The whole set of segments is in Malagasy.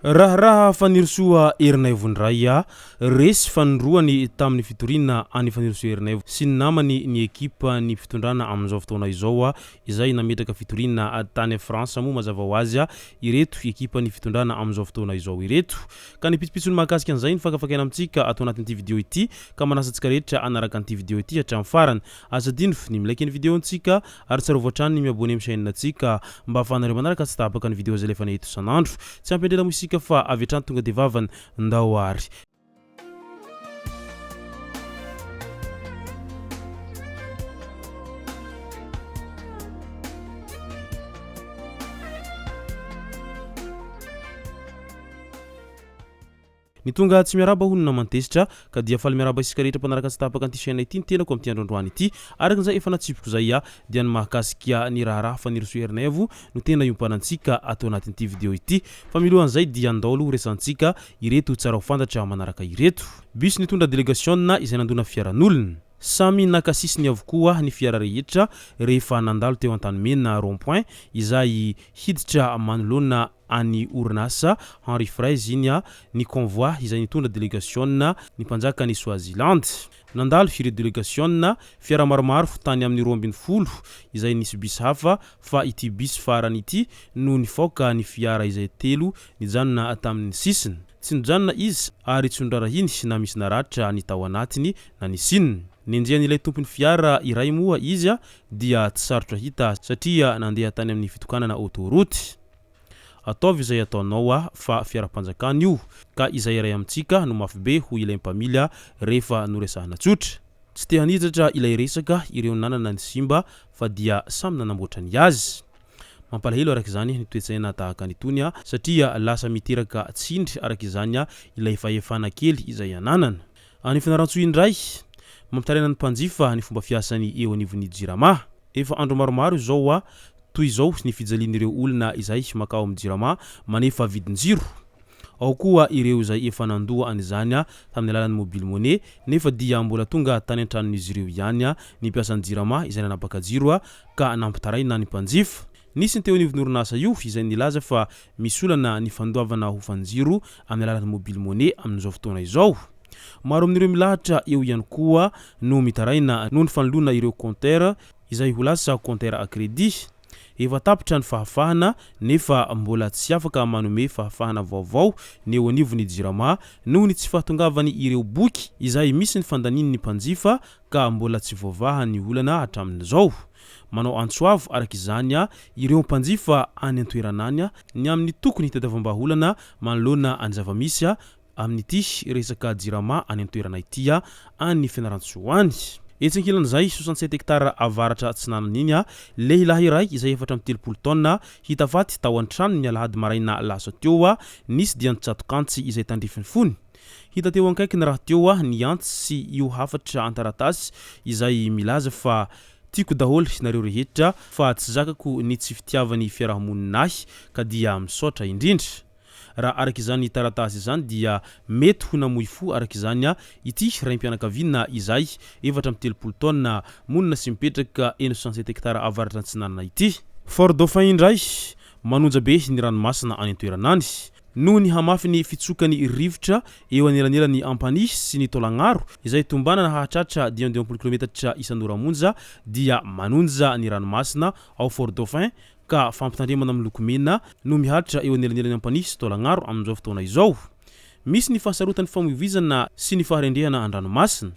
Raharaha Fanirisoa Ernaivo indray a! Resy fanindroany tamin'ny fitoriana an'i Fanirisoa Ernaivo sy ny namany ny ekipan'ny fitondrana amin'izao fotoana izao izay nametraka fitoriana tany Frantsa moa mazava ho azy ireto ekipan'ny fitondrana amin'izao fotoana izao ireto. Ka ny pitsopitsony mahakasika an'izay no fakafakaina amintsika ato anatin'ity video ity ka manasa antsika rehetra hanaraka an'ity video ity hatramin'ny farany. Aza adino ny mi-like ny video-ntsika ary tsarovy hatrany ny mi-abonner amin'ny chaîne-ntsika mba ahafahanareo manaraka tsy tapaka ny video izay alefanay eto isan'andro. Tsy ampy andrela moa isika fa avy hatrany tonga dia vavany. Ndao ary. Ny tonga tsy miarahaba hono naman-tezitra ka dia faly miarahaba isika rehetra mpanaraka tsy tapaka an'ity chaîne ity ny tenako amin'ity andro androany ity. Araka izay efa natsipiko izay dia ny mahakasika ny raharaha Fanirisoa Ernaivo no tena iompanantsika ato anatin'ity vidéo ity. Fa milohan'izay dia andao aloha horesahantsika ireto tsara ho fantatra manaraka ireto. Bus nitondra delegasiona izay nandona fiaran'olona. Samy naka sisiny avokoa ny fiara rehetra rehefa nandalo teo Antanimena rond point izay hiditra manoloana an'ny orinasa Henri Fraise iny ny convoi izay nitondra delegasiona ny mpanjakan'i Swaziland. Nandalo ireo delegasiona fiara maromaro tany amin'ny 12 izay nisy bus hafa fa ity bus farany ity no nifaoka ny fiara izay telo nijanona tamin'ny sisiny. Tsy nijanona izy ary tsy norarahiny na misy naratra ny tao anatiny na ny sininy. Nenjehan'ilay tompon'ny fiara iray moa izy dia tsy sarotra hita satria nandeha tany amin'ny fitokanana autoroute. Ataovy izay ataonao ah fa fiaram-panjakana io ka izay iray amintsika no mafy be hoy ilay mpamily rehefa noresahana tsotra. Tsy te hanitatra ilay resaka ireo nanana ny simba fa dia samy nanamboatra ny azy. Mampalahelo araka izany ny toe-tsaina tahaka an'itony satria lasa miteraka tsindry araka izany ilay fahefana kely izay ananana. Any Fianarantsoa indray, mampitaraina ny mpanjifa ny fomba fiasany eo anivon'ny Jirama. Efa andro maromaro izao toy izao ny fijalian'ireo olona izay makao amin'ny Jirama manefa vidin-jiro. Ao koa ireo izay efa nandoa an'izany tamin'ny alalan'ny mobile money nefa dia mbola tonga tany an-tranon'izy ireo ihany ny mpiasan'ny Jirama izay nanapaka jiro ka nampitaraina ny mpanjifa. Nisy ny teo anivon'ny orinasa io izay nilaza fa misy olana ny fandoavana hofan-jiro amin'ny alalan'ny mobile money amin'izao fotoana izao. Maro amin'ireo milahatra eo ihany koa no mitaraina noho ny fanoloana ireo compteur izay ho lasa compteur à crédit. Efa tapitra ny fahafahana nefa mbola tsy afaka manome fahafahana vaovao ny eo anivon'ny Jirama noho ny tsy fahatongavany ireo boky izay misy ny fandanian'ny mpanjifa ka mbola tsy voavaha ny olana hatramin'izao. Manao antso avo araka izany ireo mpanjifa any an-toerana any ny amin'ny tokony hitadiavam-bahaolana manoloana ny zava-misy amin'ity resaka Jirama any an-toerana ity any Fianarantsoa any. Etsy ankilan'izay, 67 hectares avaratra atsinanana iny, lehilahy iray izay 34 taona hita faty tao an-tranony ny alahady maraina lasa teo, nisy dian-tsatok'antsy izay tandrifin'ny fony. Hita teo akaikiny rahateo ny antsy sy io hafatra an-taratasy izay milaza fa Tiako daholo nareo rehetra fa tsy zakako ny tsy fitiavan'ny fiarahamonina ahy ka dia misaotra indrindra. Raha araka izany taratasy izany dia mety ho namoy fo araka izany ity raim-pianakaviana izay 34 taona monina sy mipetraka eny 67 hectares avaratra antsinanana ity. Fort Dauphin indray, manonja be ny ranomasina any an-toerana any. Noho ny hamafin'ny fitsokan'ny rivotra eo anelanelan'i Ampanihy sy ny Taolagnaro, izay tombanana hahatratra 55 kilometatra isan'ora monja, dia manonja ny ranomasina ao Fort Dauphin ka fampitandremana miloko mena no mihatra eo anelanelan'i Ampanihy sy Taolagnaro amin'izao fotoana izao. Misy ny fahasarotan'ny famoivoizana sy ny faharendrehana an-dranomasina.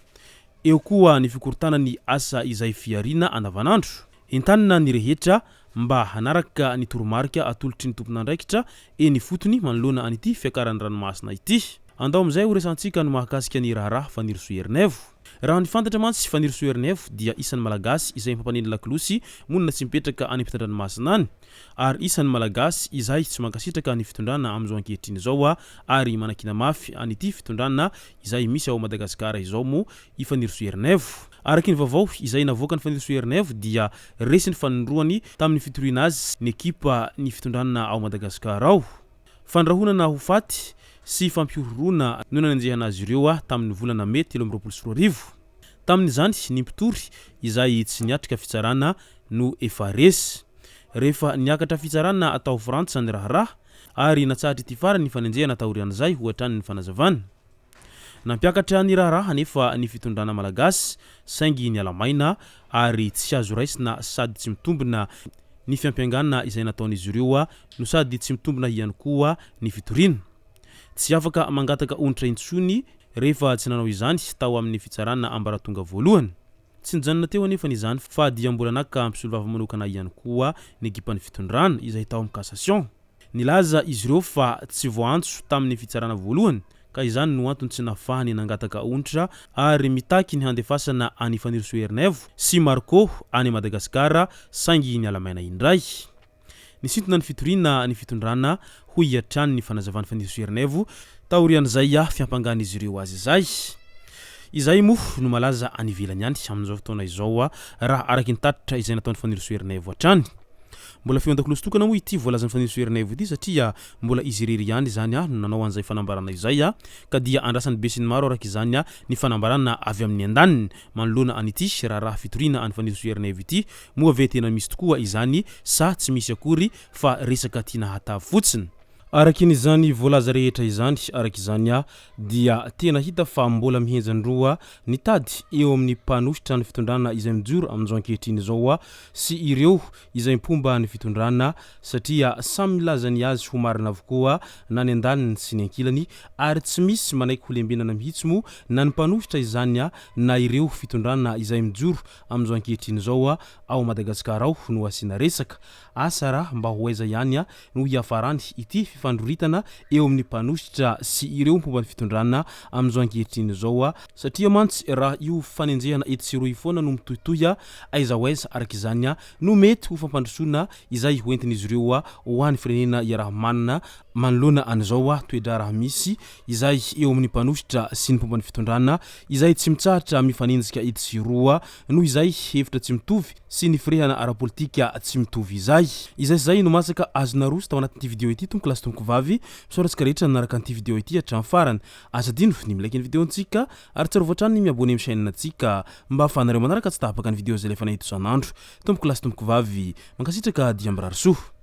Eo koa ny fikorontanan'ny asa izay fihariana andavanandro. Entanina ny rehetra mba hanaraka ny toromarika atolotry ny tompon'andraikitra eny ifotony manoloana an'ity fiakaran'ny ranomasina ity. Andao amin'izay ho resahantsika ny mahakasika ny raharaha Fanirisoa Ernaivo. Raha ny fantatra mantsy, Fanirisoa Ernaivo dia isan'ny Malagasy izay mpampaneno lakolosy monina sy mipetraka any ampitan-dranomasina any ary isan'ny Malagasy izay tsy mankasitraka ny fitondrana amin'izao ankehitriny izao ary manakiana mafy an'ity fitondrana izay misy ao Madagasikara izao moa i Fanirisoa Ernaivo. Araka ny vaovao izay navoakan'i Fanirisoa Ernaivo dia resy ny fanindroany tamin'ny fitoriana azy ny ekipa ny fitondrana ao Madagasikara ao. Fandrahonana ho faty sy fampihorohoroana no nanenjehana azy ireo tamin'ny volana mey 2023. Tamin'izany ny mpitory izay tsy niatrika fitsarana no efa resy. Rehefa niakatra fitsarana tao Frantsa ny raharaha. ary natsahatr'ity farany ny fanenjehana taorian'izay, hoy hatrany ny fanazavana. Nampiakatra ny raharaha anefa ny fitondrana malagasy saingy niala maina ary tsy azo raisina sady tsy mitombina ny fiampiangana izay nataon'izy ireo no sady tsy mitombina ihany koa ny fitoriana. Tsy afaka mangataka onitra intsony rehefa tsy nanao izany tao amin'ny fitsarana ambaratonga voalohany. Tsy nijanona teo anefa izany fa dia mbola naka mpisolovava manokana ihany koa ny ekipan'ny fitondrana izay tao amin'ny cassation. Nilaza izy ireo fa tsy voaantso tamin'ny fitsarana voalohany ka izany no antony tsy nahafahany nangataka onitra ary mitaky ny handefasana an'i Fanirisoa Ernaivo sy Marco any Madagasikara saingy niala maina indray. Nisintona ny fitoriana ny fitondrana hoy hatrany ny fanazavan'i Fanirisoa Ernaivo taorian'izay fiampangan'izy ireo azy izay. Izay moa no malaza any ivelany any amin'izao fotoana izao raha araky ny tatitra izay nataon'i Fanirisoa Ernaivo hatrany. Mbola feo an-dakolosy tokana moa ity voalazan'i Fanirisoa Ernaivo ity satria mbola izy irery ihany izany no nanao an'izay fanambarana izay ka dia andrasan'ny besinimaro araka izany ny fanambarana avy amin'ny andaniny manoloana an'ity raharaha fitoriana an'i Fanirisoa Ernaivo ity. Moa ve tena misy tokoa izany sa tsy misy akory fa resaka tiana hatavy fotsiny? Araky ny izany voalaza rehetra izany, araka izany dia tena hita fa mbola mihenjan-droa ny tady eo amin'ny mpanohitra ny fitondrana izay mijoro amin'izao ankehitriny izao sy ireo izay mpomba ny fitondrana satria samy milaza ny azy ho marina avokoa na ny andaniny sy ny ankilany ary tsy misy manaiky ho lembenana mihitsy moa na ny mpanohitra izany na ireo fitondrana izay mijoro amin'izao ankehitriny izao ao Madagasikara ao no asiana resaka. Asa raha mba ho aiza ihany no hiafarany ity fifandroritana eo amin'ny mpanohitra sy ireo mpomba ny fitondrana amin'izao ankehitriny izao satria mantsy raha io fanenjehana etsy sy eroa io foana no mitohitohy aiza ho aiza araka izany no mety ho fampandrosoana izay ho entin'izy ireo ho an'ny firenena iaraha-manana manoloana an'izao toe-draharaha misy izay eo amin'ny mpanohitra sy ny mpomba ny fitondrana izay tsy mitsahatra mifanenjika etsy sy eroa noho izay hevitra tsy mitovy sy ny firehana ara-politika tsy mitovy izay. Izay sy izay no masaka azo naroso tao anatin'ity video ity tompoko lahy sy tompoko vavy. Misaotra antsika rehetra nanaraka an'ity video ity hatramin'ny farany. Aza adino ny mi-like ny video-ntsika ary tsarovy hatrany ny mi-abonner amin'ny chaîne-ntsika mba ahafahanareo manaraka tsy tapaka ny video izay alefanay eto isan'andro. Tompoko lahy sy tompoko vavy, mankasitraka dia mirary soa.